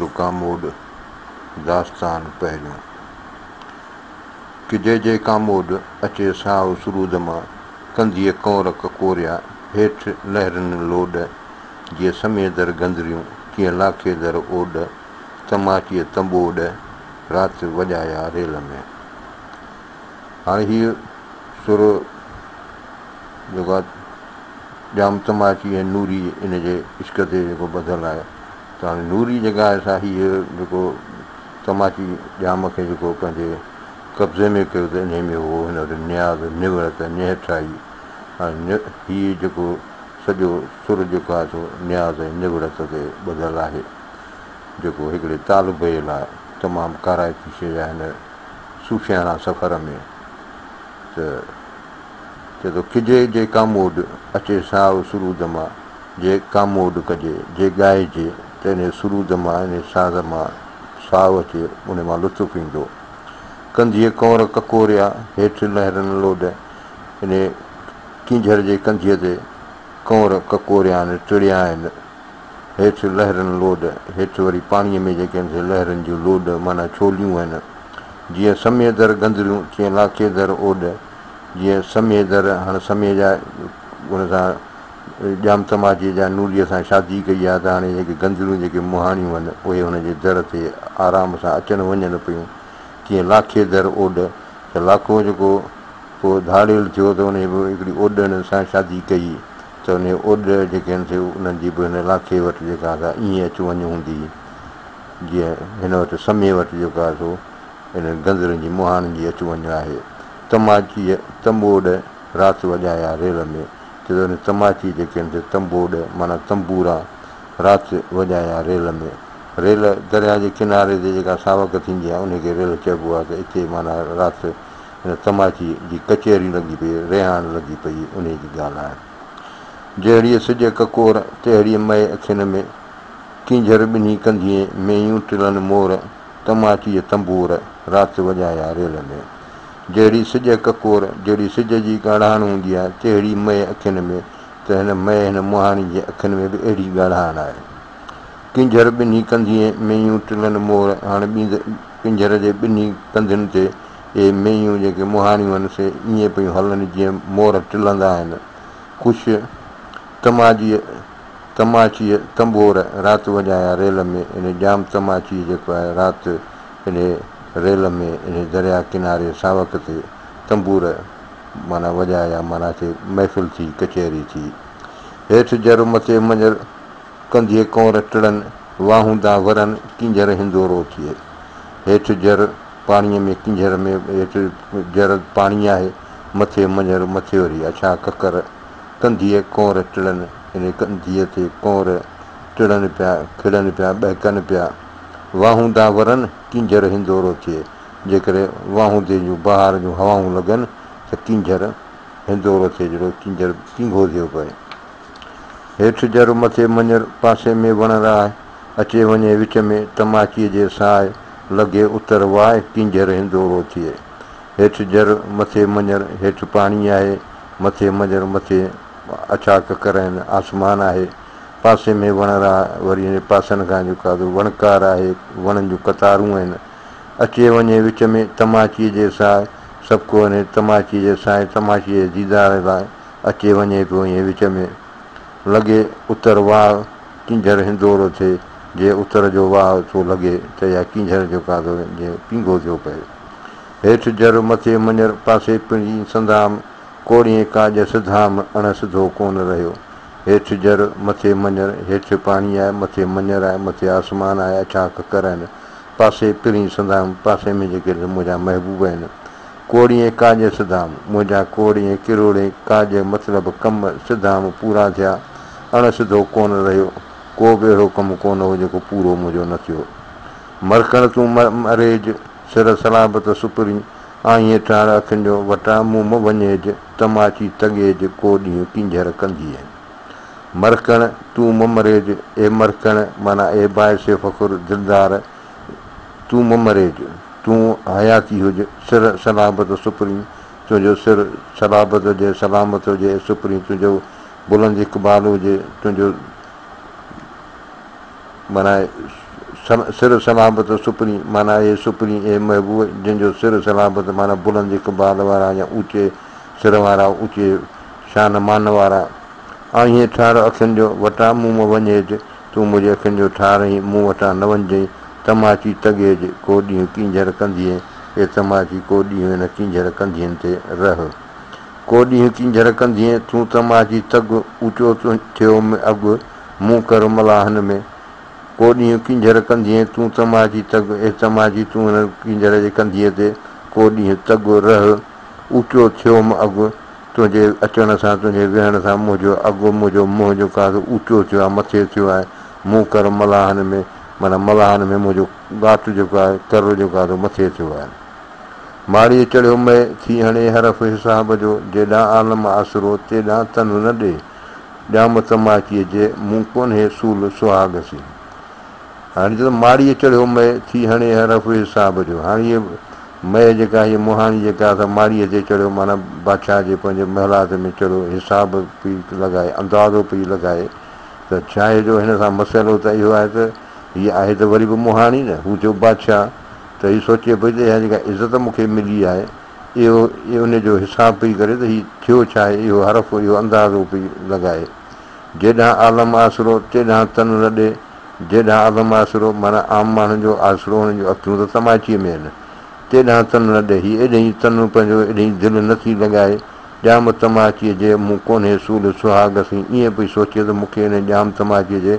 ڪاموڏ، داستان پهريون. ڪجي جي ڪاموڏ، اچي ساء سرود مان، ڪنڌيء ڪنور ڪڪوريا، هيٺ لهرن لوڏ، جيئن سمي در گندريون، تيئن لاکي در اوڏ، تماچيء تنبوڏ، رات وڄايا ريل ۾. هاڻي هيء سر جيڪو آهي ڄام تماچي ۽ نوري ان جي عشق تي جيڪو ٻڌل آهي ته هاڻي نوري جيڪا آهي سا هيء جيڪو تماچي ڄام کي جيڪو پنهنجي قبضي ۾ ڪيو ته انهي ۾ هو هن وٽ نياز نوڙت نهٺائي هاڻي هيء جيڪو سڄو سر جيڪو آهي سو نياز ۽ نوڙت تي ٻڌل آهي جيڪو هڪڙي طالب جي لاء تمام ڪارائتي شيء آهي هن صوفياڻا سفر ۾ ته چئي ٿو ڪجي جي ڪاموڏ اچي ساء سرود مان جي ڪاموڏ ڪجي جي ڳائجي ته انهي سرود مان انهي ساز مان ساء اچي انهي مان لطف ايندو. ڪنڌيء ڪنور ڪڪوريا هيٺ لهرن لوڏ انهي ڪينجهر جي ڪنڌيء تي ڪنور ڪڪوريا آهن ٽڙيا آهن. هيٺ لهرن لوڏ، هيٺ وري پاڻيء ۾ جيڪي آهن سي لهرن جون لوڏ معنيٰ ڇوليون آهن. جيئن سمي در گندريون، تيئن لاکي در اوڏ. جيئن سمي در، هاڻ سمي جا ان سان ڄام تماچيء جا نوريء سان شادي ڪئي آهي ته هاڻي جيڪي گندريون جيڪي مهاڻيون آهن، اهي هن جي در تي آرام سان اچن وڃن پيون. تيئن لاکي در اوڏ ته لاکو جيڪو پوء ڌاڙيل ٿيو ته انهيء به هڪڙي اوڏڻ سان شادي ڪئي. ته انهيء اوڏ جيڪي آهن سي انهن جي به هن لاکي وٽ جيڪا سا ائين اچ وڃ هوندي هئي، جيئن هن وٽ سمي وٽ جيڪو آهي سو انهن گندرن جي مهاڻن جي اچ وڃ آهي. تماچيء تنبوڏ رات وڄايا ريل ۾، چي ته انهي تماچيء جيڪي آهن سي تنبوڏ معنيٰ تنبورا رات وڄايا ريل ۾. ريل درياء جي ڪناري تي جيڪا ساوڪ ٿيندي آهي انهي کي ريل چئبو آهي ته اتي معنيٰ رات هن تماچي جي ڪچهري لڳي پئي، رهاڻ لڳي پئي، انهيء جي ڳالهه آهي. جهڙيء سج ڪڪور، تهڙيء مئي اکين ۾، ڪينجهر ٻنهي ڪنڌيين، مينهيون ٽلن مور، تماچيء تنبور، رات وڄايا ريل ۾. جهڙي سج ڪڪور، جهڙي سج جي ڳاڙهاڻ هوندي آهي، تهڙي مئي اکين ۾، ته هن مئي هن مهاڻي جي اکين ۾ به اهڙي ڳاڙهاڻ آهي. ڪينجهر ٻنهي ڪنڌيين، مينهيون ٽلن مور، هاڻ ڪينجهر جي ٻنهي ڪنڌين تي اهي مينهيون جيڪي مهاڻيون آهن سي ائين پيون هلن جيئن مور ٽلندا آهن. خوش تماجيء تماچيء تنبور رات وڄايا ريل ۾ انهي ڄام تماچيء جيڪو آهي رات انهي ريل ۾ انهي درياء ڪناري ساوڪ تي تنبور معنيٰ وڄايا معنيٰ ٿي محفل ٿي ڪچهري ٿي. هيٺ جر مٿي مڃر ڪنڌيء ڪنور ٽڙن واهوندا ورن ڪينجهر هندورو ٿئي. هيٺ جر پاڻيء ۾ ڪينجهر ۾ هيٺ جر پاڻي آهي، مٿي مڃر مٿي وري اڇا ڪڪر، ڪنڌيء ڪنور ٽڙن، يعني ڪنڌيء تي ڪنور ٽڙن پيا، کڙن پيا، ٻهڪن پيا. واهوندا ورن، ڪينجهر هندورو ٿئي. جيڪڏهن واهوندي جون بهار جون هوائون لڳن ته ڪينجهر هندورو ٿئي، جهڙو ڪينجهر پينگهو ٿيو پئي. هيٺ جر مٿي مڃر، پاسي ۾ وڻ راء، اچي وڃي وچ ۾، تماچيء جي ساء، لڳي اتر واء، ڪينجهر هندورو ٿئي. هيٺ جر مٿي مڃر، هيٺ پاڻي آهي، مٿي مڃر، مٿي اڇا ڪڪر آهن، آسمان آهي، پاسي ۾ وڻ راء، وري هن پاسن کان جيڪو آهي سو وڻڪار آهي، وڻن جون قطارون آهن. اچي وڃي وچ ۾، تماچيء جي ساء، سڀڪو انهي تماچيء جي ساء، تماچيء جي ديدار لاء، اچي وڃي پيو ائين وچ ۾. لڳي اتر واء، ڪينجهر هندورو ٿئي، جي اتر جو واء ٿو لڳي ته يا ڪينجهر جو ڪاڌو جيئن پينگهو ٿيو پئي. هيٺ جر، مٿي مڃر، پاسي پڻجي سندام، ڪوڙين ڪاڄ سڌام، اڻ سڌو ڪونه رهيو. هيٺ جر، مٿي مڃر، هيٺ پاڻي آهي، مٿي مڃر آهي، مٿي آسمان آهي، اڇا ڪڪر آهن. پاسي پرين سندام، پاسي ۾ جيڪي منهنجا محبوب آهن. ڪوڙين ڪاڄ سڌام، منهنجا ڪوڙين ڪروڙين ڪاڄ مطلب ڪم سڌام پورا ٿيا، اڻ سڌو ڪونه رهيو، ڪو به اهڙو ڪم ڪونه هو جيڪو پورو منهنجو نه ٿيو. مرڪڻ تون مريج، سر سلابت سپرين، آهين ٺاڙ اکين جو، وٽان مون م وڃيج، تماچي تڳيج، ڪو ڏينهن ڪينجهر ڪنڌيء. مرڪڻ تون م مريج، اي مرڪڻ معنيٰ اي باعث فخر دلدار، تون م مريج، تون حياتي هج، سر سلابت سپرين، تنهنجو سر سلابت هجي، سلامت هجي، اي سپرين تنهنجو بلند اقبال هجي، تنهنجو معنيٰ سر سلابت سپرين، معنيٰ اي سپرين، اي محبوب، جنهن جو سر سلابت معنيٰ بلند اقبال وارا يا اوچي سر وارا، اوچي شان مان وارا. آهين ٺار اکين جو، وٽان مون م وڃيج، تون منهنجي اکين جو ٺار آهين، مون وٽان نه وڃجئين. تماچي تڳيج، ڪو ڏينهن ڪينجهر ڪنڌيين، اي تماچي ڪو ڏينهن هن ڪينجهر ڪنڌيين تي رهه. ڪو ڏينهن ڪينجهر ڪنڌيين، تون تماچي تڳ، اوچو ٿيو م اڳ، مون ڪر ملاحن ۾. ڪو ڏينهن ڪينجهر ڪنڌيين، تون تماچي تڳ، اي تماچي تون هن ڪينجهر جي ڪنڌيء تي ڪو ڏينهن تڳ، رهه. اوچو ٿيو م اڳ، تنهنجي اچڻ سان، تنهنجي ويهڻ سان منهنجو اڳ، منهنجو منهن جيڪو آهي سو اوچو ٿيو آهي، مٿي ٿيو آهي. مون ڪر ملاحن ۾، معنيٰ ملاحن ۾ منهنجو ڳاٽ جيڪو آهي، ڪر جيڪو آهي سو مٿي ٿيو آهي. ماڙيء چڙهيو مئي، ٿي هڻي حرف حساب جو، جيڏانهن عالم آسرو، تيڏانهن تن نه ڏي. ڄام تماچيء جي، مون ڪونهي سول سهاڳ سين. هاڻي چئي ٿو ماڙيء چڙهيو مئي، ٿي هڻي حرف حساب جو. هاڻي هيء مئي جيڪا هيء مهاڻي جيڪا سا ماڙيء تي چڙهيو معنيٰ بادشاهه جي پنهنجي محلات ۾ چڙهيو، حساب پئي لڳائي، اندازو پئي لڳائي ته ڇا آهي جو هن سان مسئلو ته اهو آهي ته هيء آهي ته وري به مهاڻي نه، هو ٿيو بادشاهه ته هي سوچي پئي ته اها جيڪا عزت مون کي ملي آهي اهو ان جو حساب پئي ڪري ته هي ٿيو ڇا آهي، اهو حرف اهو اندازو پئي لڳائي. جيڏانهن عالم آسرو، تيڏانهن تن لڏي، جيڏانهن عالم آسرو معنيٰ عام ماڻهن جو آسرو، انهن جون اکيون ته تماچيء ۾ آهن، تيڏانهن تن لڏي، هي ايڏهين تن پنهنجو ايڏهين دل نه ٿي لڳائي، ڄام تماچيء جي مون ڪونهي سول سهاڳ سين، ائين پئي سوچي ته مون کي انهن ڄام تماچيء جي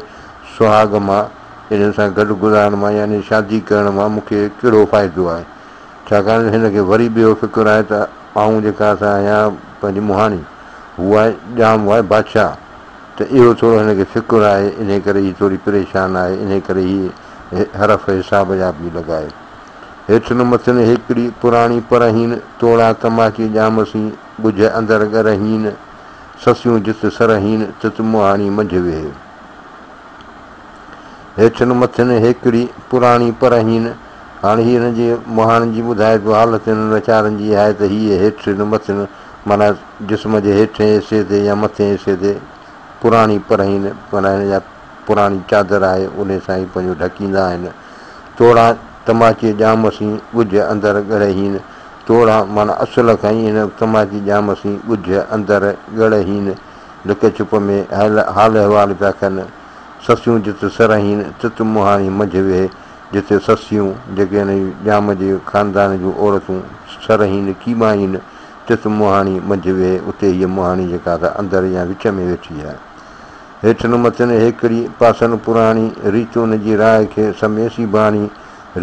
سهاڳ مان، انهن سان گڏ گذارڻ مان يعني شادي ڪرڻ مان مون کي ڪهڙو فائدو آهي؟ ڇاڪاڻ ته هن کي وري به اهو فڪر آهي ته آئون جيڪا سا آهيان پنهنجي مهاڻي، هو آهي ڄام، هو آهي بادشاهه، ته اهو ٿورو هن کي فڪر آهي، انهيء ڪري هي ٿوري پريشان آهي، انهيء ڪري هي حرف حساب جا پئي لڳائي. هيٺ نه مٿن هيڪڙي، پراڻي پرهين، توڙا تماچي ڄام سين، ڳجهه اندر ڳرهين، سسيون جت سرهين، تت مهاڻي منجهه ويهي. هيٺ نه مٿن هيڪڙي، پراڻي پرهين، هاڻي هي هن جي مهاڻن جي ٻڌائي پيو حالت هنن ويچارن جي اها آهي ته هيء هيٺ نه مٿن معنيٰ جسم جي هيٺئين حصي تي يا مٿئين حصي تي پراڻي پرهين معنيٰ هن جا پراڻي چادر آهي انهي سان ئي پنهنجو ڍڪيندا آهن. توڙان تماچي ڄام سين ڳجهه اندر ڳڙهين توڙان معنيٰ اصل کان ئي هن تماچي ڄام سين ڳجهه اندر ڳڙهين لڪ ڇپ ۾ حال احوال پيا ڪن. سسيون جت سرهين تت مهاڻي منجهه ويهي جتي سسيون، جيڪي هن ڄام جي خاندان جون عورتون، سرهين ڪيٻائين، تت مهاڻي منجهه ويهي، اتي هيء مهاڻي جيڪا سا اندر يا وچ ۾ ويٺي آهي. هيٺ نه مٿن هيڪڙي، پاسن پراڻي، ريت ان جي راء کي، سمي سيباڻي،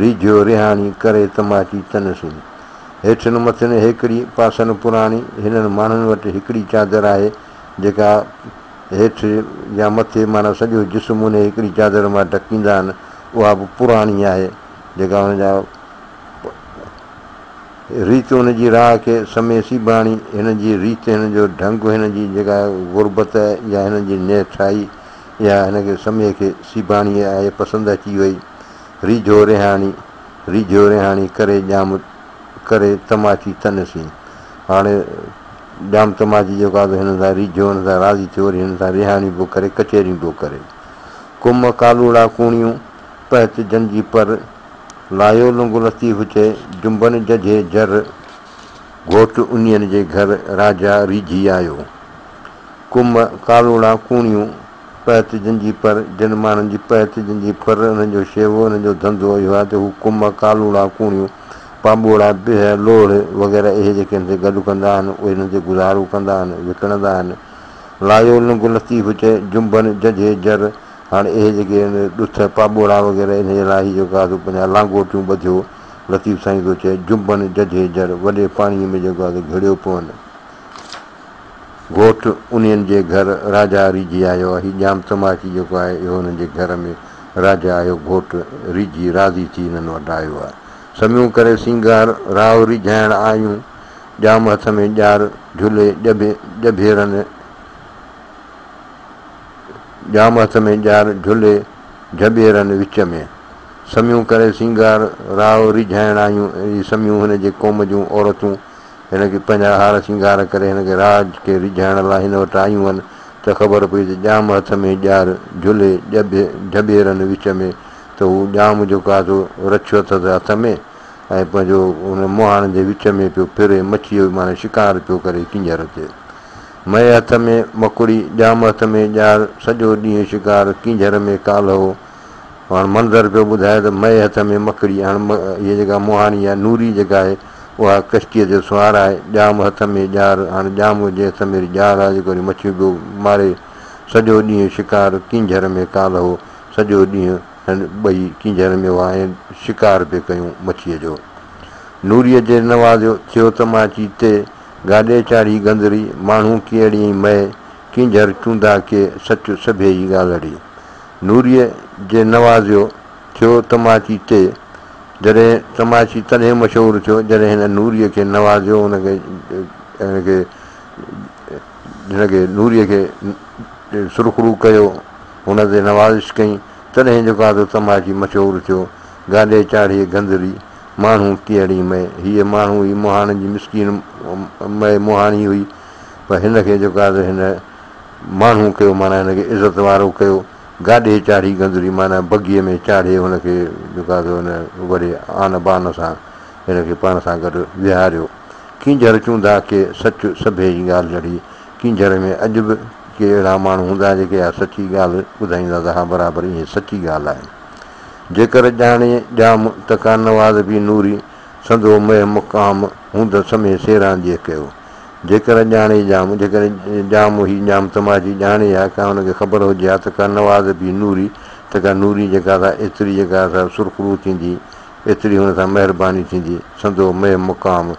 ريجهيو رهاڻي، ڪري تماچي تن سين. هيٺ نه مٿن هيڪڙي، پاسن پراڻي، هنن ماڻهن وٽ هڪڙي چادر آهي، جيڪا هيٺ يا مٿي معنيٰ سڄو جسم انهيء هڪڙي چادر مان ڍڪيندا آهن، اها به پراڻي آهي، جيڪا ان جا ريت ان جي راهه کي سمي سيباڻي، هن جي ريت، هن جو ڍنگ، هن جي جيڪا غربت يا هن جي نهٺائي، اها هن کي سمي کي سيباڻي آهي، پسند اچي وئي. ريجهو رهاڻي، ريجهيو رهاڻي ڪري ڄام ڪري تماچي تن سين. هاڻي ڄام تماچي جيڪو آهي سو هن سان ريجهيو، هن سان راضي ٿيو، وري هن سان رهاڻيون پيو ڪري، ڪچهريون پيو ڪري. ڪم ڪالوڙا ڪوڻيون، پهت جن جي پر، لايو لنگ لطيف چئي، جنبن ججهي جر، گهوٽ انهين جي گهر، راجا ريجهي آيو. ڪم ڪالوڙا ڪوڻيون، پهت جن جي پر، جن ماڻهن جي پهت جن جي پر، انهن جو شيوو، انهن جو ڌنڌو اهو آهي ته هو ڪم، ڪالوڙا، ڪوڻيون، پاٻوڙا، بهه، لوڙهه وغيره اهي جيڪي هن تي گڏ ڪندا آهن، اهي هنن تي گذارو ڪندا آهن، وڪڻندا آهن. لايو لنگ لطيف چئي، جنبن ججهي جر، هاڻي اهي جيڪي آهن ڏٿ، پاٻوڙا وغيره انهيء لاء هي جيڪو آهي سو پنهنجا لانگوٽيون ٻڌيو، لطيف سائين ٿو چئي، جنبن ججهي جر، وڏي پاڻيء ۾ جيڪو آهي سو گهڙيو پون. گهوٽ انهين جي گهر راجا ريجهي آيو. هي ڄام تماچي جيڪو آهي اهو انهن جي گهر ۾ راجا آيو. گهوٽ ريجهي راضي ٿي انهن وٽ آيو آهي. سميون ڪري سينگار، راء ريجهائڻ آيون. ڄام هٿ ۾ ڄار، جهلي ڄڀيرن ڄام هٿ ۾ ڄار، جهلي جهٻيرن وچ ۾. سميون ڪري سينگار، راء ريجهائڻ آيون. هي سميون هن جي قوم جون عورتون هن کي پنهنجا هار سينگار ڪري هن کي راڄ کي ريجهائڻ لاء هن وٽ آيون هن ته خبر پئي ته ڄام هٿ ۾ ڄار جهلي ڄڀيرن وچ ۾ ته هو ڄام جيڪو آهي سو رڇيو اٿس هٿ ۾ ۽ پنهنجو ان مهاڻن جي وچ ۾ پيو ڦري، مڇيء جو معنيٰ شڪار پيو ڪري ڪينجهر تي. مئي هٿ ۾ مڪڙي، ڄام هٿ ۾ ڄار، سڄو ڏينهن شڪار، ڪينجهر ۾ ڪالهه هو. هاڻ منظر پيو ٻڌائي ته مئي هٿ ۾ مڪڙي، هاڻ هيء جيڪا مهاڻي آهي، نوري جيڪا آهي، اها ڪشتيء تي سوار آهي، ڄام هٿ ۾ ڄار، هاڻ ڄام جي هٿ ۾ وري ڄار آهي، جيڪو وري مڇيون پيو ماري، سڄو ڏينهن شڪار، ڪينجهر ۾ ڪالهه هو. سڄو ڏينهن هن ٻئي ڪينجهر ۾ هئا ۽ شڪار پئي ڪيون مڇيء جو. نوريء جي نوازيو ٿيو تماچي تي، گاڏي چاڙهي گندري، ماڻهو ڪيئڙي ۽ مئي، ڪينجهر چوندا ڪي، سچ سڀيئي ڳالهڙي. نوريء جي نوازيو ٿيو تماچي تي، جڏهن تماچي تڏهن مشهور ٿيو، جڏهن هن نوريء کي نوازيو، هن کي هن کي هن کي نوريء کي سرخرو ڪيو، هن تي نوازش ڪئي، تڏهن جيڪو آ سو تماچي مشهور ٿيو. گاڏي چاڙهي گندري، ماڻهو ڪيئڙي مئي. هيء ماڻهو هئي مهاڻن جي مسڪين مئي مهاڻي هئي، پر هن کي جيڪو آ سو هن ماڻهو ڪيو معنيٰ هن کي عزت وارو ڪيو. گاڏي چاڙهي گندري معنيٰ بگيء ۾ چاڙهي هن کي جيڪو آ سو هن وڏي آن بان سان هن کي پاڻ سان گڏ ويهاريو. ڪينجهر چوندا ڪي سچ سڀيئي ڳالهڙي. ڪينجهر ۾ اڄ به ڪي اهڙا ماڻهو هوندا جيڪي اها سچي ڳالهه ٻڌائيندا ته ها برابر ائين سچي ڳالهه آهي. جيڪر ڄاڻي ڄام ته ڪا نواز به نوري سندو مئه مقام هوند سمهي سيرانديء ڪيو. جيڪر ڄاڻي ڄام، جيڪڏهن ڄام هي ڄام تماچي ڄاڻي ها ڪا هن کي خبر هجي ها ته ڪا نواز به نوري ته ڪا نوري جيڪا سا ايتري جيڪا سا سرخرو ٿيندي ايتري هن سان مهرباني ٿيندي سندو مئه مقام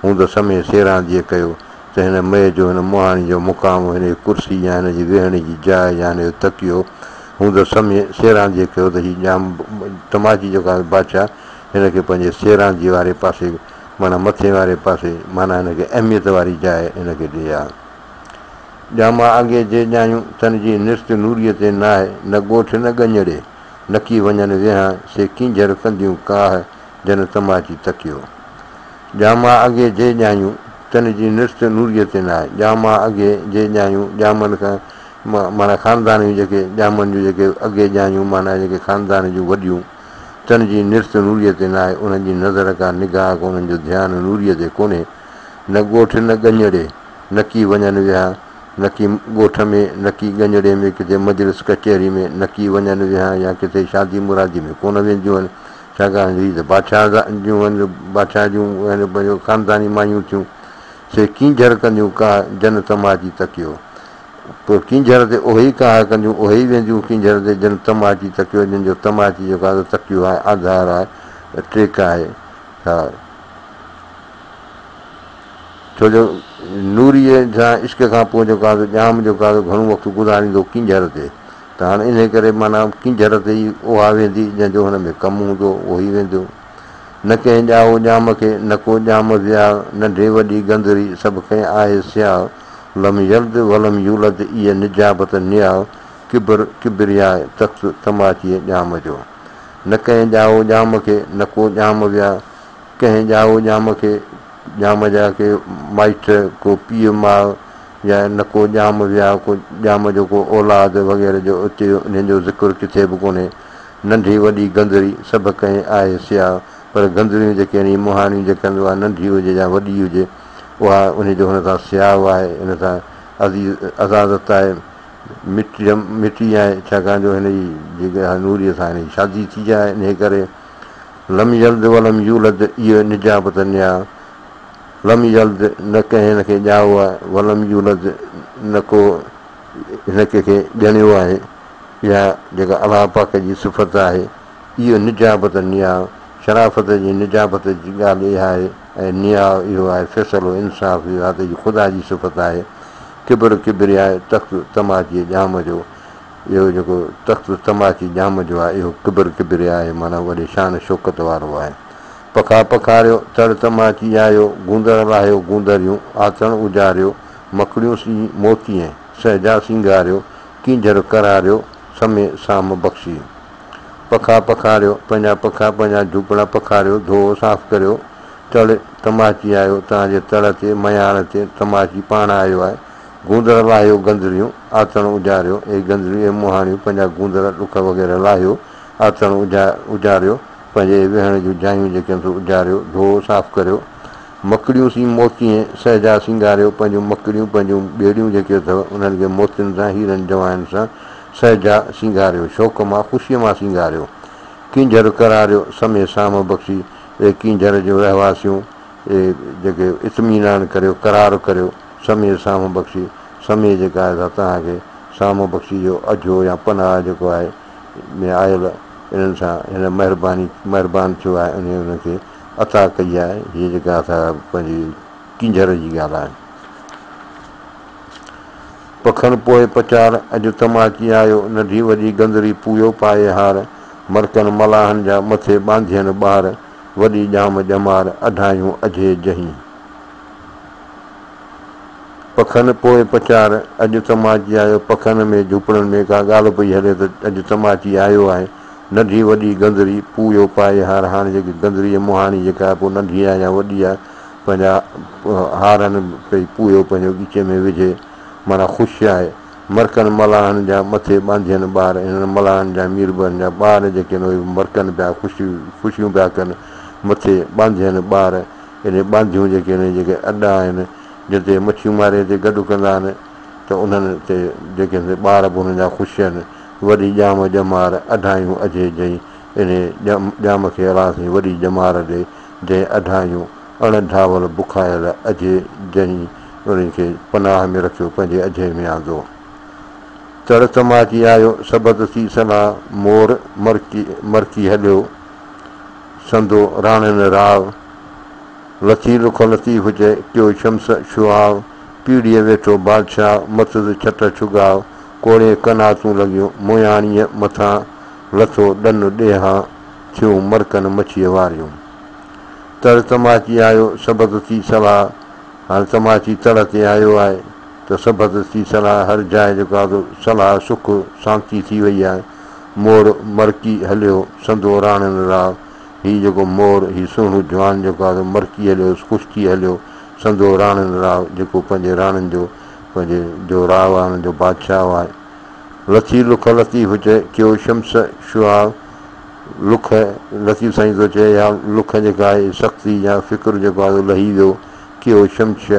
هوند سمهي سيرانديء ڪيو. ته هن مئي جو هن مهاڻي جو مقام، هن جي ڪرسي يا هن جي ويهڻ جي جاء يا هن جو تڪيو هوند سمهي سيرانديء ڪيو ته هي ڄام تماچي جيڪو آهي بادشاهه هن کي پنهنجي سيرانديء واري پاسي معنيٰ مٿي واري پاسي معنيٰ هن کي اهميت واري جاء هن کي ڏئي ها. ڄاما اڳي جي ڄايون تن جي نرت نوريء تي ناهه، نه ڳوٺ نه ڳڃڙي، نڪي وڃن ويهان، سي ڪينجهر ڪنديون ڪاهه، جن تماچي تڪيو. ڄاما اڳي جي ڄايون، تن جي نرت نوريء تي ناهه. ڄاما اڳي جي ڄايون، ڄامن کان معنيٰ خاندان جون جيڪي ڄامن جون جيڪي اڳي ڄايون معنيٰ جيڪي خاندان جون وڏيون، تن جي نرت نوريء تي ناهي. انهن جي نظر ڪا نگاهه ڪا انهن جو ڌيان نوريء تي ڪونهي. نه ڳوٺ نه ڳڃڙي، نڪي وڃن ويهان، نڪي ڳوٺ ۾ نڪي ڳڃڙي ۾ ڪٿي مجلس ڪچهري ۾ نڪي وڃن ويهان يا ڪٿي شادي مرادي ۾ ڪونه وينديون آهن. ڇاڪاڻ جو هي ته بادشاهه جون آهن، بادشاهه جون پنهنجو خانداني مايون ٿيون، سي ڪينجهر ڪنديون ڪاهه، جن تماچي تڪيو. پوء ڪينجهر تي اهي ئي ڪاهه ڪنديون، اهي ئي وينديون ڪينجهر تي، جن تماچي تڪيو، جن جو تماچي جيڪو آهي سو تڪيو آهي، آڌار آهي، ٽيڪ آهي. ها، ڇو جو نوريء سان عشق کان پوء جيڪو آهي سو ڄام جيڪو آهي سو گهڻو وقت گذاريندو ڪينجهر تي. ته هاڻ انهيء ڪري معنيٰ ڪينجهر تي ئي اها ويندي، جنهن جو هن ۾ ڪم هوندو، اهو ئي ويندو. نه ڪنهن ڄائو ڄام کي، نه ڪو ڄام وياء، ننڍي وڏي گندري، سڀ ڪنهن آهي سياء، لم يلد ولم يولد ايء نجابت نياء، ڪبر ڪبرياء تخت تماچيء ڄام جو. نه ڪنهن ڄائو ڄام کي، نه ڪو ڄام وياء، ڪنهن ڄائو ڄام کي، ڄام جا ڪي مائٽ، ڪو پيء ماء، يا نه ڪو ڄام ويا، ڪو ڄام جو ڪو اولاد وغيره جو اتي انهن جو ذڪر ڪٿي به ڪونهي. ننڍي وڏي گندري سڀ ڪنهن آهي سياء، پر گندريون جيڪي آهن، هي مهاڻيون جيڪي آهن، اها ننڍي هجي يا وڏي هجي، اها انهي جو هن سان سياء آهي، ان سان عزيز عزازت آهي، مٽي مٽي آهي، ڇاڪاڻ جو هن جي جيڪا نوريء سان هن جي شادي ٿي آهي، انهي ڪري لم يلد ولم يولد اهو نجابت نياء. لم يلد نه ڪنهن هن کي ڄائو آهي، ولم يولد نه ڪو هن ڪنهن کي ڄڻيو آهي، اها جيڪا الله پاڪ جي صفت آهي، اهو نجابت نياء، شرافت جي نجابت جي ڳالهه اها آهي ۽ نياء اهو آهي فيصلو انصاف اهو آهي ته هي خدا جي صفت آهي، ڪبر ڪبرياء تخت تماچيء ڄام جو، اهو جيڪو تخت تماچي ڄام جو آهي اهو ڪبر ڪبرياء آهي معنيٰ وڏي شان شوڪت وارو آهي. پکا پکاريو، تڙ تماچي آيو، گوندر لاهيو گوندريون، آتڻ اجاريو، مکڙيون سين موتين، سهجا سينگاريو، ڪينجهر قراريو، سمي سام بخشي. پکا پکاريو، پنهنجا پکا پنهنجا جهوپڙا پکاريو، ڌوئو صاف ڪريو، تڙ تماچي آيو، توهان جي تڙ تي، مياڻ تي، تماچي پاڻ آيو آهي، گوندر لاهيو گندريون، آتڻ اجاريو، اي گندريون اي مهاڻيون، پنهنجا گوندر، ڏک وغيره لاهيو، آتڻ اجاريو، پنهنجي ويهڻ جون جايون جيڪي آهن سو اجاريو، ڌوئو، صاف ڪريو. مڪڙيون سين موتين سهجا سينگاريو، پنهنجون مڪڙيون، پنهنجون ٻيڙيون جيڪي اٿو، انهن کي موتين سان، هيرن جواهرن سان سهجا سينگاريو، شوق مان، خوشيء مان سينگاريو. ڪينجهر قراريو، سمي سام بخشي، اي ڪينجهر جون رهواسيون، اي جيڪي اطمينان ڪريو، قرار ڪريو، سمي سام بخشي، سمي جيڪا آهي سا توهان کي سام بخشي جو اجهو يا پناهه جيڪو آهي ۾ آيل انهن سان هن مهرباني مهربان ٿيو آهي انهي انهن کي عطا ڪئي آهي هيء جيڪا سا پنهنجي ڪينجهر جي ڳالهه آهي. پکن پوء پچار، اڄ تماچي آيو، ننڍي وڏي گندري پويو پائي هار، مرڪن ملاحن جا مٿي ٻانڌين ٻار، وڏي ڄام ڄمار، اڍايون اجهي جهين. پکن پوء پچار، اڄ تماچي آيو، پکن ۾ جهوپڙن ۾ ڪا ڳالهه پئي هلي ته اڄ تماچي آيو آهي. ننڍي وڏي گندري، پويو پائي هار، هاڻي جيڪي گندري مهاڻي جيڪا آهي پوء ننڍي آهي يا وڏي آهي، پنهنجا هارن پئي پويو پنهنجو ڳچي ۾ وجهي، معنيٰ خوش آهي. مرڪن ملاحن جا مٿي ٻانڌين ٻار، هنن ملاحن جا ميربحرن جا ٻار جيڪي آهن اهي به مرڪن پيا، خوشيون پيا ڪن، مٿي ٻانڌين ٻار. اهي ٻانڌيون جيڪي آهن، جيڪي اڏا آهن، جتي مڇيون ماري هتي گڏ ڪندا آهن ته انهن تي جيڪي آهن سي ٻار به انهن جا خوش آهن. وڏي ڄام ڄمار، اڍايون اجهي جئين. انهي ڄام کي الله سائين وڏي ڄمار ڏي، جنهن اڍايون اڻ ڍاول بکايل اجهي جئين انهن کي پناهه ۾ رکيو پنهنجي اجهي ۾ آندو. تڙ تماچي آيو، سبت ٿي صلاح، مور مرڪي هليو. سندو راڻين راء، لٿي لک لطيف چئي، ڪيو شمس شعاع، پيڙهيء ويٺو بادشاهه، مٿس ڇٽ ڇڳاء، ڪوڙين قناعتون لڳيون، موياڻيء مٿان لٿو ڏن ڏيهان، ٿيون مرڪن مڇيء واريون. تڙ تماچي آيو، سبت ٿي صلاح، هاڻ تماچي تڙ تي آيو آهي ته سبت ٿي صلاح، هر جاء جيڪو آهي سو صلاح، سک، سانتي ٿي وئي آهي. مور مرڪي هليو، سندو راڻين راء. هي جيڪو مور، هي سهڻو جوان جيڪو آهي سو مرڪي هليو، خوش ٿي هليو، سندو راڻين راء، جيڪو پنهنجي راڻين جو، پنهنجي جو راء آهي، انهن جو بادشاهه آهي. لٿي لک لطيف چئي، ڪيو شمس شعاع. لک، لطيف سائين ٿو چئي، اها لک جيڪا آهي، سختي يا فڪر جيڪو آهي سو لهي ويو، ڪيو شمس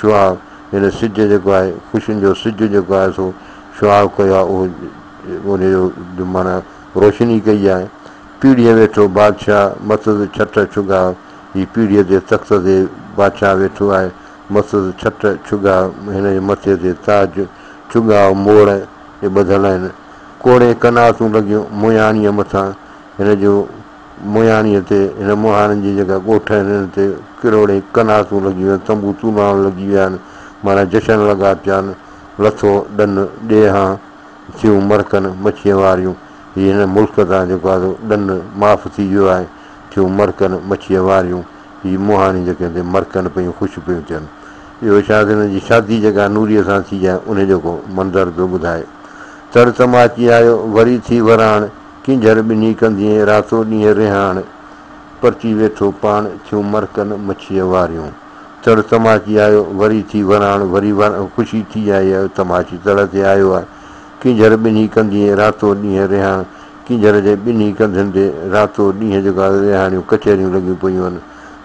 شعاع، هن سج جيڪو آهي، خوشين جو سج جيڪو آهي سو شعاع ڪيو آهي، اهو ان جو معنيٰ روشني ڪئي آهي. پيڙهيء ويٺو بادشاهه، مٿس ڇٽ ڇڳا. هي پيڙهيء تي تخت تي بادشاهه ويٺو آهي. مٿس ڇٽ ڇڳا، هن جي مٿي تي تاج، ڇڳا موڙ اهي ٻڌل آهن. ڪوڙين قناعتون لڳيون موياڻيء مٿان. هن جو موياڻيء تي، هن مهاڻن جي جيڪا ڳوٺ آهن، ان تي ڪروڙين قناعتون لڳي ويون آهن، تنبو توناڻ لڳي ويا آهن، معنيٰ جشن لڳا پيا آهن. لٿو ڏن ڏيهان. ٿيون مرڪن مڇيء واريون، هي هن ملڪ تان جيڪو آهي سو ڏن معاف ٿي ويو آهي، ٿيون مرڪن مڇيء واريون، هي مهاڻيون جيڪي هتي مرڪن پيون خوش پيون ٿين. اهو شايد هنن جي شادي جيڪا نوريء سان ٿي آهي انهي جو ڪو منظر پيو ٻڌائي. تڙ تماچي آيو، وري ٿي وراڻ، ڪينجهر ٻنهي ڪنڌيين، راتو ڏينهن رهاڻ، پرچي ويٺو پاڻ، ٿيون مرڪن مڇيء واريون. تڙ تماچي آيو، وري ٿي وراڻ، وري خوشي ٿي آئي آهي، تماچي تڙ تي آيو آهي. ڪينجهر ٻنهي ڪنڌيين، راتو ڏينهن رهاڻ، ڪينجهر جي ٻنهي ڪنڌين تي راتو ڏينهن جيڪو آهي رهاڻيون ڪچهريون لڳيون پيون آهن.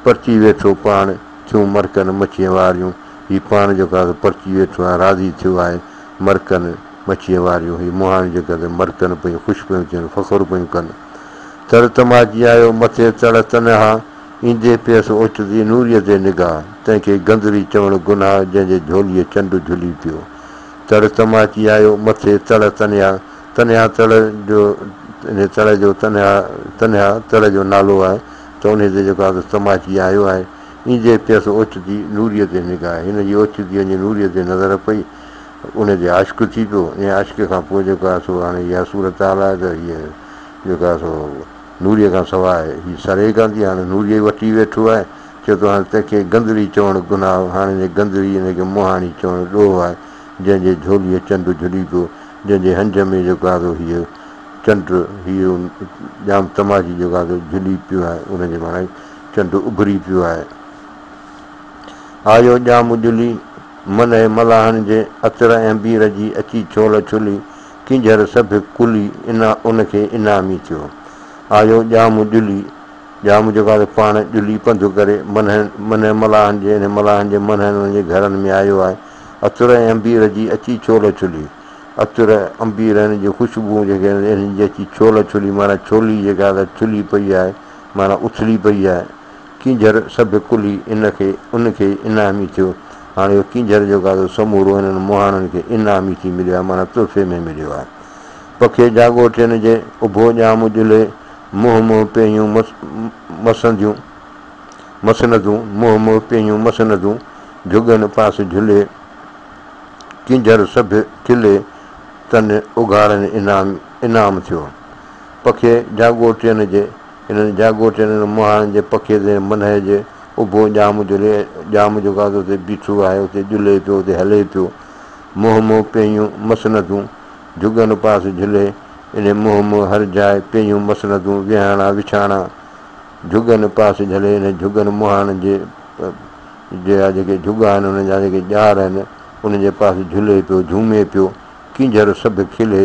پرچي ويٺو پاڻ، ٿيون مرڪن مڇيء واريون، هي پاڻ جيڪو آهي سو پرچي ويٺو آهي، راضي ٿيو آهي، مرڪن مڇيء واريون، هي مهاڻيون جيڪي آهن سي مرڪن پيون، خوش پيون ٿين، فخر پيون ڪن. تڙ تماچي آيو، مٿي تڙ تنها. ايندي پيس اوچتي نوريء تي نگاهه، تنهن کي گندري چوڻ گناهه، جنهن جي جهوليء چنڊ جهلي پيو. تڙ تماچي آيو، مٿي تڙ تنيا، تنيا تڙ جو، انهيء تڙ جو تنيا، تنيا تڙ جو نالو آهي، ته انهيء تي جيڪو آهي سو تماچي آيو آهي. ايندي پيس اوچتي نوريء تي نگاهه، هن جي اوچتي وڃي نوريء تي نظر پئي، انهيء تي عاشق ٿي پيو. انهيء عاشق کان پوء جيڪو آهي سو هاڻي اها صورتحال آهي ته هيء جيڪو آهي سو. نوريء کان سواء هي سري ڪانه ٿي، هاڻي نوريء ئي وٺي ويٺو آهي. چئي ٿو هاڻي تنهن کي گندري چوڻ گناهه، هاڻي هن گندري هن کي مهاڻي چوڻ ڏوهه آهي، جنهن جي جهوليء چنڊ جهلي پيو، جنهن جي هنج ۾ جيڪو آهي سو هيء چنڊ، هيء ڄام تماچي جيڪو آهي سو جهلي پيو آهي، ان جي معنيٰ چنڊ اڀري پيو آهي. آيو ڄام جهلي، منهه ملاحن جي عطر ۽ عبير جي اچي ڇول ڇلي، ڪينجهر سڀ ڪلي ان کي انعامي ٿيو. آيو ڄام ڄلي، ڄام جيڪو آهي پاڻ ڄلي پنڌ ڪري منهن ملاحن جي انهن ملاحن جي منهن انهن جي گهرن ۾ آيو آهي. عطر ۽ عنبير جي اچي ڇول ڇلي. عطر عنبير هن جي خوشبو جيڪي آهن انهن جي اچي ڇول ڇلي معنيٰ ڇولي جيڪا آهي ڇلي پئي آهي معنيٰ اٿلي پئي آهي. ڪينجهر سڀ ڪلي ان کي ان کي انعامي ٿيو. هاڻي اهو ڪينجهر جيڪو آهي سو سمورو هنن مهاڻن کي انعامي ٿي مليو آهي معنيٰ تحفي ۾ مليو آهي. پکي جاڳوٽين جي اڀو ڄام ڄلي، منهن منهن پيهيون مسنديون مسندون، منهن منهن پيهيون مسندون، جهڳن پاس جهلي، ڪينجهر سڀ کلي، تن اگهاڙن انعام انعام ٿيو. پکي جاڳوٽين جي انهن جاڳوٽين انهن مهاڻن جي پکي تي منهن جي اڀو ڄام جهلي، ڄام جيڪو آهي اتي بيٺو آهي، اتي جهلي پيو، اتي هلي پيو. منهن منهن پيهيون مسندون، جهڳن پاس جهلي، انهي منهن منهن هر جاء پيهيون مسندون، ويهاڻا وڇاڻا، جهڳن پاس جهلي، انهي جهڳن مهاڻن جي جا جيڪي جهڳا آهن، انهن جا جيڪي ڄار آهن، انهن جي پاس جهلي پيو، جهومي پيو. ڪينجهر سڀ کلي،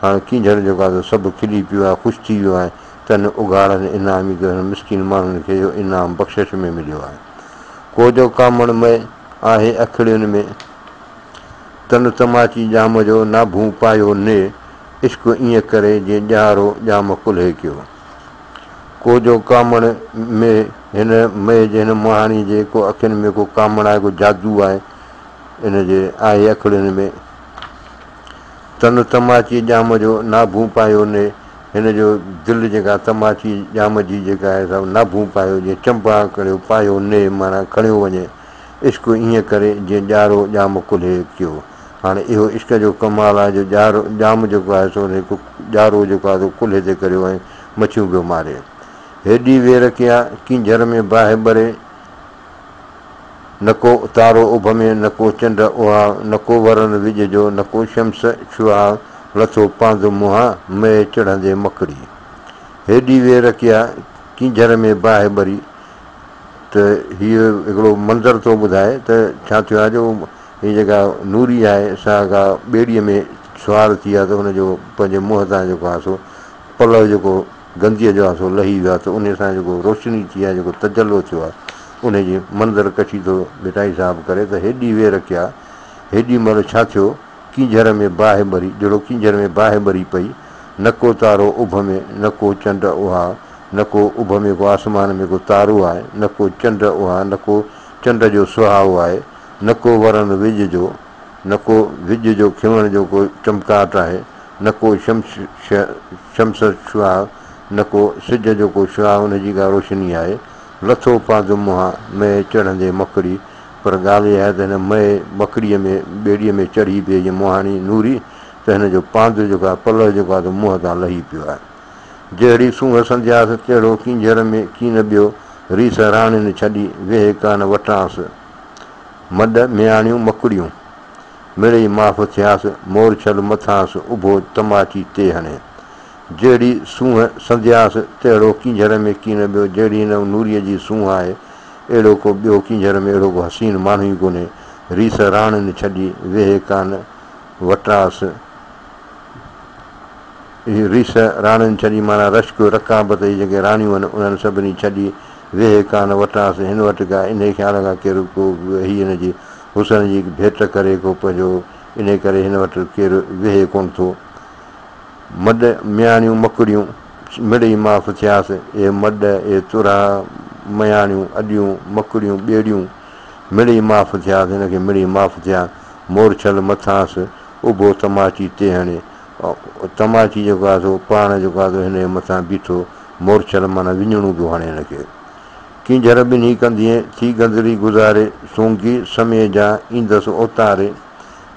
هاڻ ڪينجهر جيڪو آهي سو سڀ کلي پيو آهي، خوش ٿي ويو آهي، تن اگهاڙن انعامي ڪيو، هنن مسڪين ماڻهن کي اهو انعام بخشش ۾ مليو آهي. ڪو جو ڪامڻ مئي آهي اکڙين ۾، تن تماچي ڄام جو ناڀون پايو ني، عشق ائين ڪري جيئن ڄارو ڄام ڪلهي ڪيو. ڪو جو ڪامڻ مئي، هن مئي جي هن مهاڻي جي ڪو اکين ۾ ڪو ڪامڻ آهي، ڪو جادو آهي، ان جي آهي اکڙين ۾. تن تماچي ڄام جو ناڀون پايو ني، هن جو دل جيڪا تماچي ڄام جي جيڪا آهي سا ناڀون پايو جيئن چنبا ڪريو پايو ني معنيٰ کڻيو وڃي. عشق ائين ڪري جيئن ڄارو ڄام ڪلهي ڪيو. هاڻي اهو عشق جو ڪمال آهي جو ڄارو ڄام جيڪو آهي سو هڪ ڄارو جيڪو آهي سو ڪلهي تي ڪريو ۽ مڇيون پيو ماري. هيڏي وير ڪيا ڪينجهر ۾ باهه ٻري. نڪو تارو اڀ ۾، نڪو چنڊ اهاء، نڪو ورن وڄ جو، نڪو شمس شعاع، لٿو پاند منهان، مئي چڙهندي مڪڙي. هيڏي وير ڪيا، ڪينجهر ۾ باهه ٻري. ته هيء هڪڙو منظر ٿو ٻڌائي ته ڇا ٿيو آهي جو هيء جيڪا نوري آهي سا ڪا ٻيڙيء ۾ سوار ٿي آهي ته ان جو پنهنجي منهن تان جيڪو آهي سو پلئه جيڪو گنديء جو آهي سو لهي ويو آهي ته انهيء سان جيڪو روشني ٿي آهي جيڪو تجلو ٿيو آهي انهيء جي منظر ڪشي ٿو ڀٽائي صاحب ڪري ته هيڏي وير ڪيا هيڏي مهل ڇا ٿيو ڪينجهر ۾ باهه ٻري جهڙو ڪينجهر ۾ باهه ٻري پئي نه ڪو تارو اڀ ۾ نه ڪو چنڊ اها نه ڪو اڀ ۾ ڪو آسمان ۾ ڪو تارو آهي نه ڪو چنڊ اها نه ڪو چنڊ جو سهائو آهي نه ڪو ورن وڄ جو نه ڪو وڄ جو کنوڻ جو ڪو چمڪاٽ آهي نه ڪو شمس شمس شعاع، نه ڪو سج جو ڪو شعاع ان جي ڪا روشني آهي. لٿو پاند منهان، مئي چڙهندي مڪڙي. پر ڳالهه اها آهي ته هن مئي مڪڙيء ۾ ٻيڙيء ۾ چڙهي پئي جيئن مهاڻي نوري ته هن جو پاند جيڪو آهي پلئه جيڪو آهي سو منهن تان لهي پيو آهي. جهڙي سونهن سندياس، تهڙو ڪينجهر ۾ ڪين ٻيو. ريس راڻين ڇڏي، ويهه ڪانه وٽانس. مڏ مياڻيون مڪڙيون. مڙئي معاف ٿياس، مور ڇل مٿانس، اڀو تماچي تي هڻي. جهڙي سونهن سندياس، تهڙو ڪينجهر ۾ ڪين ٻيو، جهڙي هن نوريء جي سونهن آهي، اهڙو ڪو ٻيو ڪينجهر ۾ اهڙو ڪو حسين ماڻهو ئي ڪونهي. ريس راڻين ڇڏي، ويهي ڪانه وٽانس. ريس راڻين ڇڏي معنيٰ رشڪ، رقابت، هي جيڪي راڻيون آهن، انهن سڀني ڇڏي، ويهي ڪانه وٽانس. هن وٽ ڪا انهيء خيال کان ڪير ڪو ويهي هن جي حسن جي ڀيٽ ڪري ڪو پنهنجو انهيء ڪري هن وٽ ڪير ويهي ڪونه ٿو. مڏ مياڻيون مڪڙيون، مڙئي معاف ٿياس، اي مڏ، اي ترها، مياڻيون، اڏيون، مڪڙيون، ٻيڙيون، مڙئي معاف ٿياس، هن کي مڙئي معاف ٿيا. مور ڇل مٿانس، اڀو تماچي تي هڻي. تماچي جيڪو آهي سو پاڻ جيڪو آهي سو هن جي مٿان بيٺو، مورڇل معنيٰ وڃڻو پيو هڻي هن کي. ڪينجهر ٻنهي ڪنڌيين، ٿي گندري گذاري، سونگي سمي جا، ايندس اوتاري،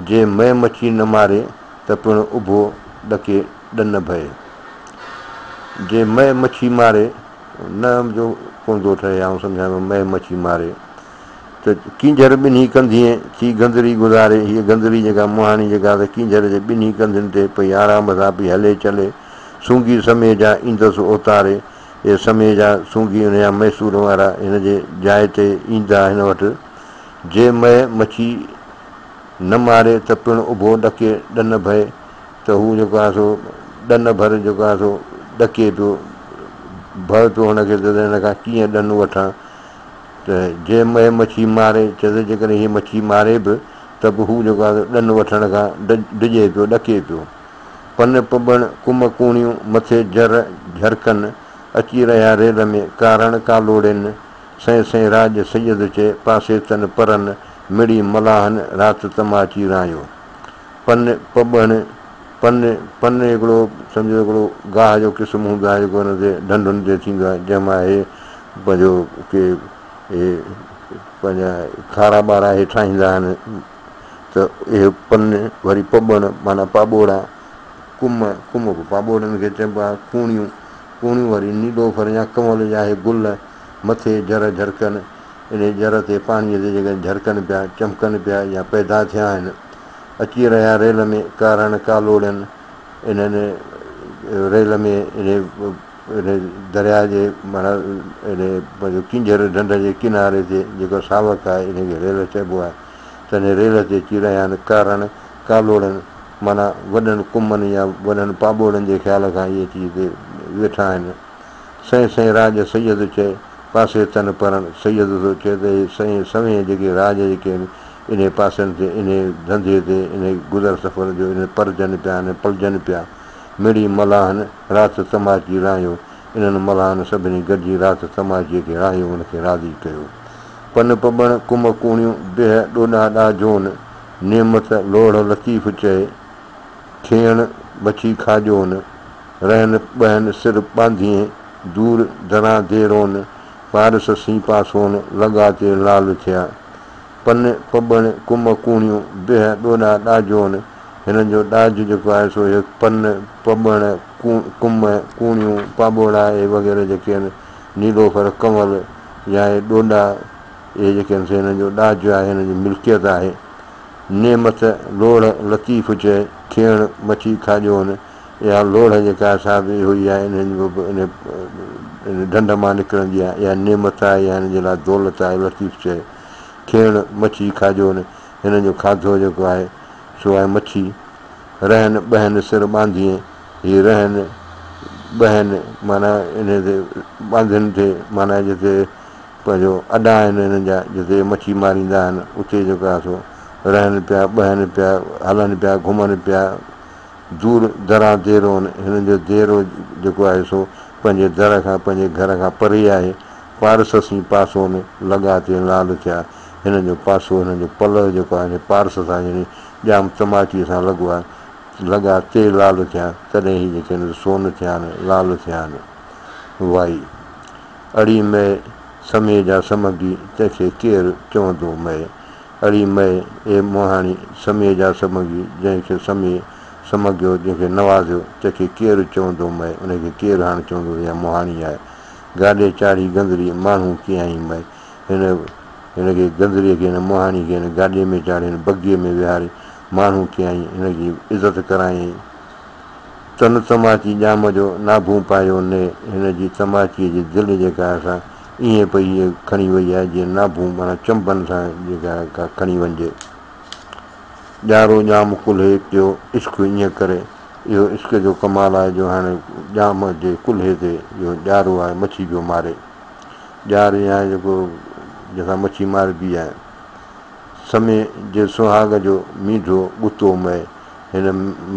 جي مئي مڇي نه ماري، ته پڻ اڀو ڏڪي ڏن ڀئي. جي مئي مڇي ماري، نه جو ڪونه ٿو ٺهي، آئون سمجهان ٿو مئي مڇي ماري، ته ڪينجهر ٻنهي ڪنڌيين، ٿي گندري گذاري، هيء گندري جيڪا مهاڻي جيڪا ته ڪينجهر جي ٻنهي ڪنڌين تي پئي آرام سان پئي هلي چلي، سونگي سمي جا، ايندس اوتاري. اهي سمي جا سونگي ان جا ميسور وارا هن جي جاء تي ايندا هن وٽ. جي مئي مڇي نه ماري ته پڻ اڀو ڏڪي ڏن ڀئي. ته هو جيڪو آهي سو ڏن ڀر جيڪو آهي سو ڏڪي پيو، ڀؤ پيو هن کي ته هن کان ڪيئن ڏن وٺان ته جي مئي مڇي ماري، چئي ته جيڪڏهن هيء مڇي ماري به ته به هو جيڪو آهي سو ڏن وٺڻ کان ڊڄي پيو، ڏڪي پيو. پن پٻڻ ڪم ڪوڻيون، مٿي جر جهرڪن، اچي رهيا ريل ۾، ڪارڻ ڪالوڙين، سئين سئين راڄ سيد چئي، پاسي تن پرن، مڙئي ملاحن، رات تماچي رايو. پن پٻڻ، پن، پن هڪڙو سمجهو هڪڙو گاهه جو قسم هوندو آهي جيڪو هن تي ڍنڍن تي ٿيندو آهي جنهن مان هي پنهنجو ڪي هي پنهنجا کارا ٻارا هي ٺاهيندا آهن ته اهي پن وري پٻڻ معنيٰ پاٻوڙا ڪم ڪم به پاٻوڙن کي چئبو آهي ڪوڻيون ڪوڻيون وري نيلوفر يا ڪنول جا اهي گل مٿي جر جهرڪن انهي جر تي پاڻيء تي جيڪڏهن جهرڪن پيا چمڪن پيا يا پيدا ٿيا آهن اچي رهيا ريل ۾ ڪارڻ ڪالوڙين انهن ريل ۾ انهي انهي درياء جي معنيٰ انهي پنهنجو ڪينجهر ڍنڍ جي ڪناري تي جيڪو ساوڪ آهي انهي کي ريل چئبو آهي تنهن ريل تي اچي رهيا آهن ڪارڻ ڪالوڙن معنيٰ وڏن ڪمن يا وڏن پاٻوڙن جي خيال کان اهي اچي هتي ويٺا آهن. سئين سئين راڄ سيد چئي، پاسي تن پرن، سيد ٿو چئي ته اهي سئين سوين جيڪي راڄ جيڪي آهن، انهي پاسن تي، انهي ڌنڌي تي، انهي گذر سفر جو انهي پرجن پيا آهن، پلجن پيا. مڙئي ملاحن رات تماچي راهيو، انهن ملاحن سڀني گڏجي رات تماچيء کي راهيو، ان کي راضي ڪيو. پن پٻڻ، ڪم ڪوڻيون، بيهه ڏوڏا ڏاجون، نعمت لوڙهه لطيف چئي، کيڻ مڇي کاڄون، رهن ٻهن سر ٻانڌين، دور دران ديرون، پارس سين پاسون، لڳا تي لال ٿيا. پن پٻڻ ڪم ڪوڻيون، بيهه ڏوڏا ڏاجون، هنن جو ڏاج جيڪو آهي سو اهي پن، پٻڻ، ڪم، ڪوڻيون، پاٻوڙا اهي وغيره جيڪي آهن، نيلوفر، ڪنول يا اهي ڏوڏا اهي جيڪي آهن سي هنن جو ڏاج آهي، هنن جي ملڪيت آهي. نعمت لوڙهه لطيف چئي، کيڻ مڇي کاڄون، اها لوڙهه جيڪا سا به اهو ئي آهي، انهن جو به ان ڍنڍ مان نڪرندي آهي، اها نعمت آهي يا هن جي لاء دولت آهي، لطيف چئي، کيڻ مڇي کاڄون، هنن جو کاڌو جيڪو آهي سو آهي مڇي. رهن ٻهن سر ٻانڌيين، هي رهن ٻهن معنيٰ انهي تي ٻانڌين تي معنيٰ جتي پنهنجو اڏا آهن انهن جا جتي مڇي ماريندا آهن اتي جيڪو آهي سو رهن پيا ٻهن پيا هلن پيا گهمن پيا دور دران ديرون هنن جو ديرو جيڪو آهي سو پنهنجي در کان پنهنجي گهر کان پري آهي پارس سين پاسون لڳا تي لال ٿيا هنن جو پاسو هنن جو پلئه جيڪو آهي پارس سان يعني ڄام تماچيء سان لڳو آهي لڳا تي لال ٿيا تڏهن هي جيڪي آهن سون ٿيا آهن لال ٿيا آهن وائي. اڙي مئي سمي جا سمگي، تنهن کي ڪير چوندو مئي؟ اڙي مئي، اي مهاڻي، سمي جا سمگي، جنهن کي سمي سمگيو، جنهن کي نوازيو، تنهن کي ڪير چوندو مئي؟ ان کي ڪير هاڻ چوندو ته اها مهاڻي آهي؟ گاڏي چاڙهي گندري، ماڻهو ڪيائين مئي. هن هن کي گندريء کي هن مهاڻي کي هن گاڏيء ۾ چاڙهي، هن بگيء ۾ ويهاري، ماڻهو ڪيائين، هن جي عزت ڪرايائين. تن تماچي ڄام جو ناڀون پايو ني، هن جي تماچيء جي دل جيڪا آهي سا ائين پئي هيء کڻي وئي آهي جيئن ناڀون معنيٰ چنبن سان جيڪا آهي ڪا کڻي وڃجي. ڄارو ڄام ڪلهي پيو عشق ائين ڪري. اهو عشق جو ڪمال آهي جو هاڻي ڄام جي ڪلهي تي اهو ڄارو آهي مڇي پيو ماري. ڄار ائين آهي جيڪو جنهن سان مڇي ماربي آهي. سمي جي سهاڳ جو مينڍو ڳتو مئي. هن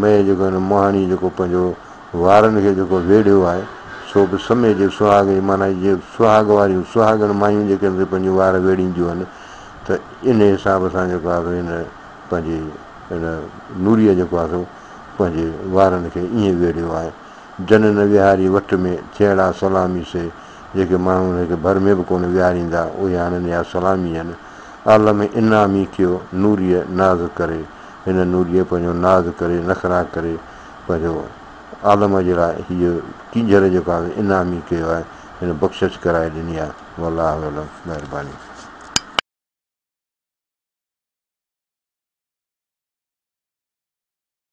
مئي جيڪو هن مهاڻي جيڪو پنهنجو وارن کي جيڪو ويڙهيو آهي سو به سمي جي سهاڳ جي معنيٰ جي سهاڳ واريون سهاڳڻ مايون جيڪي آهن سي پنهنجون وار ويڙهينديون آهن ته ان حساب سان جيڪو آهي سو هن پنهنجي هن نوريء جيڪو آهي سو پنهنجي وارن کي ائين ويڙهيو آهي. جن نه ويهاري وٽ ۾، ٿيڙا سلامي سي، جيڪي ماڻهو هن کي ڀر ۾ به ڪونه ويهاريندا، اهي هاڻ نيا سلامي آهن. عالم انعامي ڪيو، نوريء ناز ڪري. هن نوريء پنهنجو ناز ڪري، نخرا ڪري، پنهنجو عالم جي لاء هيء ڪينجهر جيڪو آهي انعامي ڪيو آهي، هن بخشش ڪرائي ڏني آهي. والله اعلم. مهرباني.